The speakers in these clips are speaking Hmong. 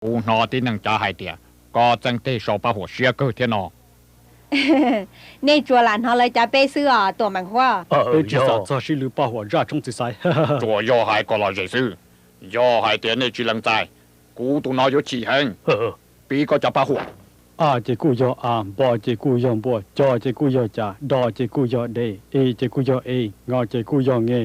Kuv hnov tib neeg cav hais tias koj txeeb teg sau paj huam siab kawg thiab no. Nej tsuas lam hnov lawv cav peb xwb os Tuam Meem Huab. Peb tsis xav txog sib lwv paj huam zaj tshoob txiv xaiv. Tsuas yog hais kom lom zem xwb. Yog hais tias nej tsis lees txais, kuv tus no yuav chim heev. Pib koj cov paj huam. A ces kuj yog a, npo ces kuj yog npua, co ces kuj yog ca, do ces kuj yog de, e ces kuj yog e, ngo ces kuj yog nge.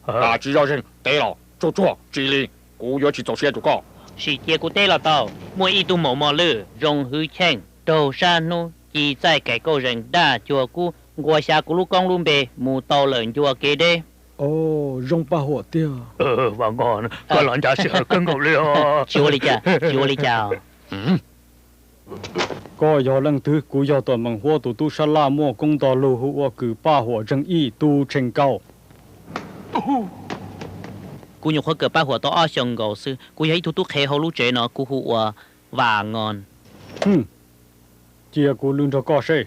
Koj tsis zoo zeeg, teb los tsuag tsuag tsis li, kuv yuav tsis txaus siab rau koj. Sim cia kuv teb los tau. Muaj ib tug maum mos lwj zoo hwv cheej, raug sab hnub ci txaij kaim kauj zees daj cuag kub, nqua xya kuv lub koob lub npe mus tau lawm ncua kev deb. Zoo paj huam tiag. Vam Ngos, koj los ncaj sij hawm kawg nkaus li os. Tsis ua li cas, tsis ua li cas. Koj yog leej twg? Kuv yog Tuam Meem Huab tus tub sab laj muaj koob ntog lug hu ua Kws Paj Huam Zeeg Ib Tub Tsheej Kaub. Kuv nyuam qhuav kawm paj huam tau ob xyoos nkaus xwb. Kuv yog ib tug tub qhe hauv lub tsev no, kuv hu ua Vam Ngos. Cia kuv lwv nrog koj seb.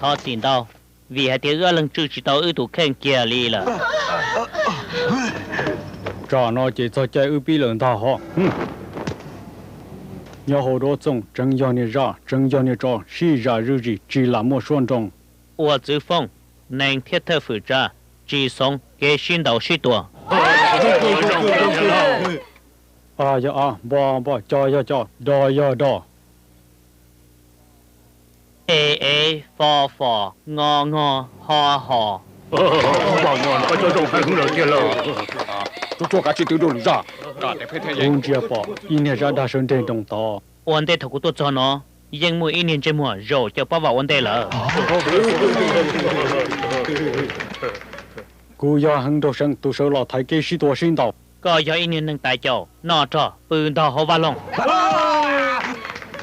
Thov txim ntau, vim hais tias wb ob leeg tswj tsis tau wb tus kheej kiag li lawm. Tsam no ces txog caij wb pib lawm ntag hos. Nyob hauv duab txooj tseev yog niag zaj, tseev yog niag tsov, sib zam zuj zus tsis lam muaj suab nroo. Ua txwv foob, neeg thiab thawj fwm tsa, tsis xoov kev sib ntaus sib tua. A yog a, npo npo, co yog co, do yog do. E e, fo fo, ngo ngo, ho ho. Vam Ngos, koj cov zoo heev lawm tiag lauj. Tsuag tsuag kav tsij twv dua lwm zaj. Kuv ntsia pom ib niag zaj dag sawv nreg nroos tod. Ua ntej thaum kuv tuaj txog no, yeej muaj ib niag ntsej muag zaum caw pob vam ua ntej lawm. Kuv yog Heev Nraug Seev, tus sawv los thaiv kev sib tua sib ntaus. Koj yog ib niag neeg tais caus, noj rog pw ntog hauv vaj loog.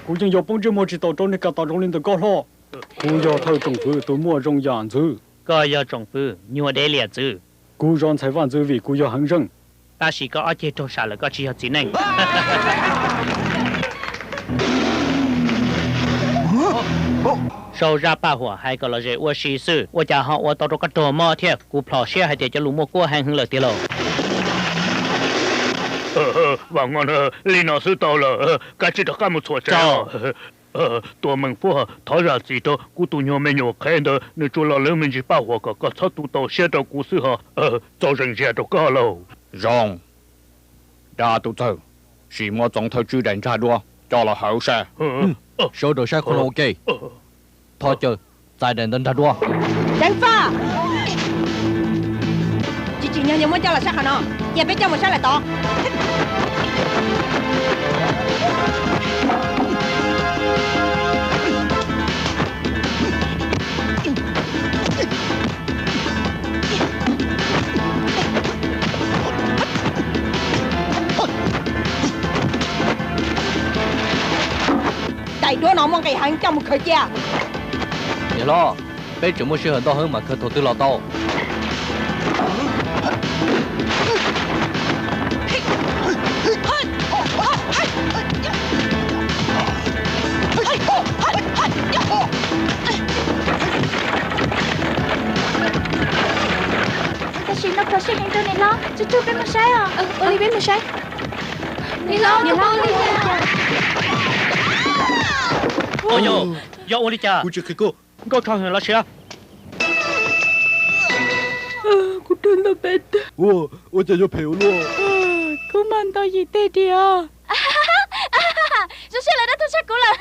Kuv yeej yuav poob ntsej muag tsis tau rau niag kas tas zoo li ntawm koj hlo. Kuv yog thawj tsoom fwv tus muaj zoo yam ntxwv. Koj yog tsoom fwv nyuag dev liam txwv. Kuv zov ntxhais vaj ntxwv vim kuv yog Heev Zeej. Tab sis koj ob ceg raug sam lawm, koj tsis yog txiv neej. Sau zaj paj huam hais kom lom zem ua si xwb, ua cas ho ua tau rau koj raug mob thiab? Kuv plhom siab hais tias cov lus muaj kuab heev heev lawm tiag lauj. Vam Ngos, li no xwb tau lawm, kav tsij rov qab mus txhuam tsev. Tuam Meem Fuab, thov zam txim rau kuv tus nyuag me nyuam qhev ntawd, nws tsuas los lwv me ntsis paj huam kom koj txhob tu tau siab rau kuv xwb hos. Txaus zeeg zias rau koj lauj. Zoo. Dab Tub Txawg, sim muab Txoov Thawj Tswb daim ntsaj duab coj los hauv sab. Sawv daws saib qhov no ua ke. Thov caw txais daim ntawv ntsaj duab. Deev Faj! Tsis tsim nyog yuav muab coj los sab qhov no, cia peb coj mus sab lawm tod. Daim duab no muaj nqis heev, coj mus khaws cia. Niam hlob, peb tseem muaj sij hawm ntau heev, mam khaws thaum twg los tau? Tam sim no kho siab heev rau niam hlob, tsuag tsuag peb mus saib os. Ua li peb mus saib. Niam hlob, niam hlob, ua li cas? Yog ua li cas? Kuv tsis qhia koj. Nkauj Tsho Hwm los sis? Kuv rau ntau peb tag. Ua, ua cas yuav phem ua luaj? Kuv mag ntau yim teg diam. Zoo siab lawm, dab tuag tshaj kuv lawm.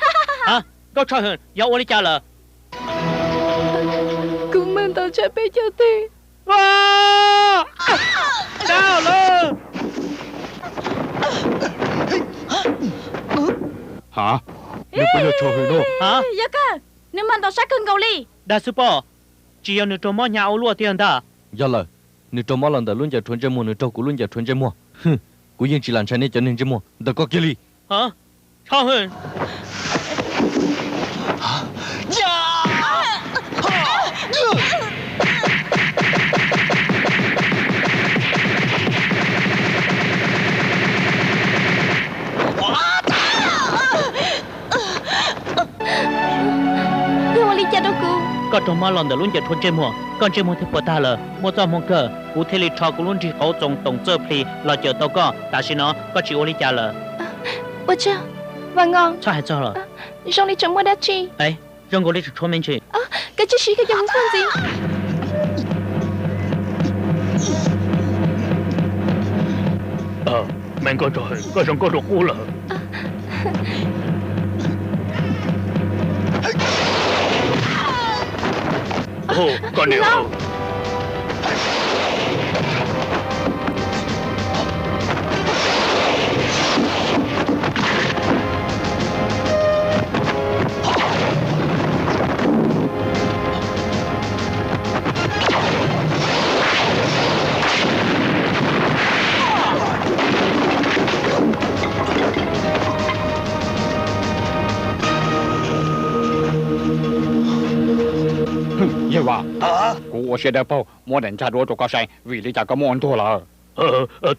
Nkauj Tsho Hwm, yog ua li cas lawm? Kuv mag ntau tshaj peb caug teg. Dab lawm. Ha, nws puas yog Tsho Hwm no? Yog kawg, nws mag ntau sab kawg nkaus li. Dag xwb pob, tsis yog nws raug mob hnyav ua luaj tiag ntag. Yog lawm, nws raug mob los ntawm lub ncaws rhuav ntsej muag, nws raug kuv lub ncaws rhuav ntsej muag. Hwm, kuv yeej tsis lam ntshai nej cov niag ntsej muag ntawm koj kiag li. Tso hwj. Yog ua li cas rau kuv? Koj raug mob los ntawm lub ncaws rhuav ntsej muag, koj ntsej muag thiaj puas tag lawm. Muaj txoj hmoo kawg, kuv thiaj li rho kuv lub nrig qauv txoos toom txawj plhis los cawm tau koj. Tam sim no koj tsis ua li cas lawm. Ua tsaug, Vam Ngos. Txhob hais txog lawm. Zoo li tseem muaj dab tsi. Zoo nkaus li tseem tshuav me ntsis. Koj tsis siv koj cov hmoov faj ntxiv. Me nkauj, koj zoo nkauj dua qub lawm. Koj niam. Yawg Vam, kuv ua siab dawb paug muab daim ntsaj duab rau koj saib, vim li cas koj muab ua ntuag lawm?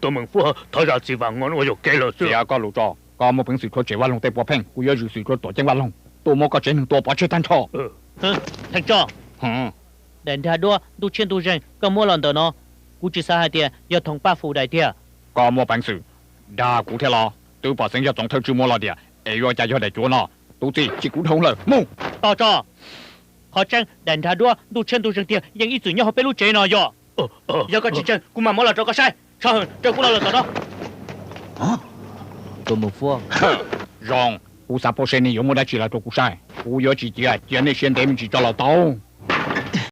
Tus Meem Fuab, thov zam txim Vam Ngos ua yuam kev lawm xwb. Txiav koj lus tso, koj muaj peev xwm rhuav tshem vaj loog tej puav pheej, kuv yuav zwm xwm rhuav tuam ceeb vaj loog tuaj muab koj tsev neeg tua pov tseg tag nrho. Theej Tsoj, daim ntsaj duab ntuj tshiab ntuj zeeg koj muab los ntawm no, kuv tsis xav hais tias yog Thoom Paj Fum daim tiag. Koj muaj peev xwm dag kuv thiab los? Twb pom xeev yog Txoov Thawj Tswj muab los tiam, es yuav ua cas yog daim cuav no? Tus txim tsis kuv dhau lawm, mus. Tos tso, qhov tseeb daim ntsaj duab ntuj tshiab ntuj zeeg tiag yeej ib txwm nyob hauv peb lub tsev no yog. Yog koj tsis ntseeg kuv mam muab los rau koj saib. Tso, raws kuv los lawm tom no. Tus Meem Fuab. Zoo, kuv xav paub seb nej yuav muab dab tsi los rau kuv saib. Kuv yuav tsis cia, cia nej siab ntev me ntsis tso los tau.